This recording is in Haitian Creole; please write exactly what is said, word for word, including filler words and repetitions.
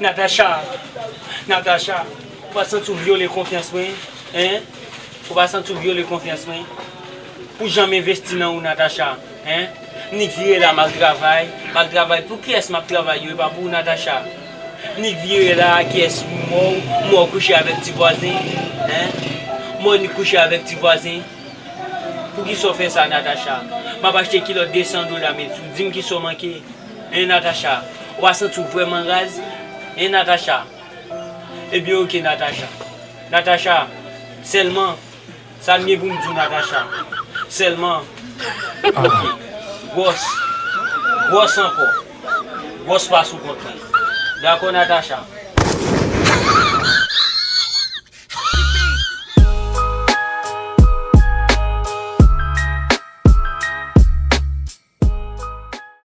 Natacha, Natacha, ou pa santi w vyole konfyans mwen, en? Ou pa santi w vyole konfyans mwen? Pou jan m envesti nan ou, Natacha, en? Nik vire la, m al travay, m al travay. Pou kiyès m ap travay yo, e pa pou ou, Natacha? Nik vire la, kiyès m wè w, m wè w kouche avèk ti vwazen, en? M wè Nik kouche avèk ti vwazen. Poukisa w fè sa, Natacha? M ap achte kilòt de san dola, men di m kisa w manke, en, Natacha? Ou pa santi w vrèman raz, en, Natacha? Ebyen, oke, Natacha. Natacha, sèlman, sa m gen pou m di w, Natacha. Sèlman, oke, gwòs, gwòs ankò. Gwòs pa sou kont mwen. Dakò, Natacha?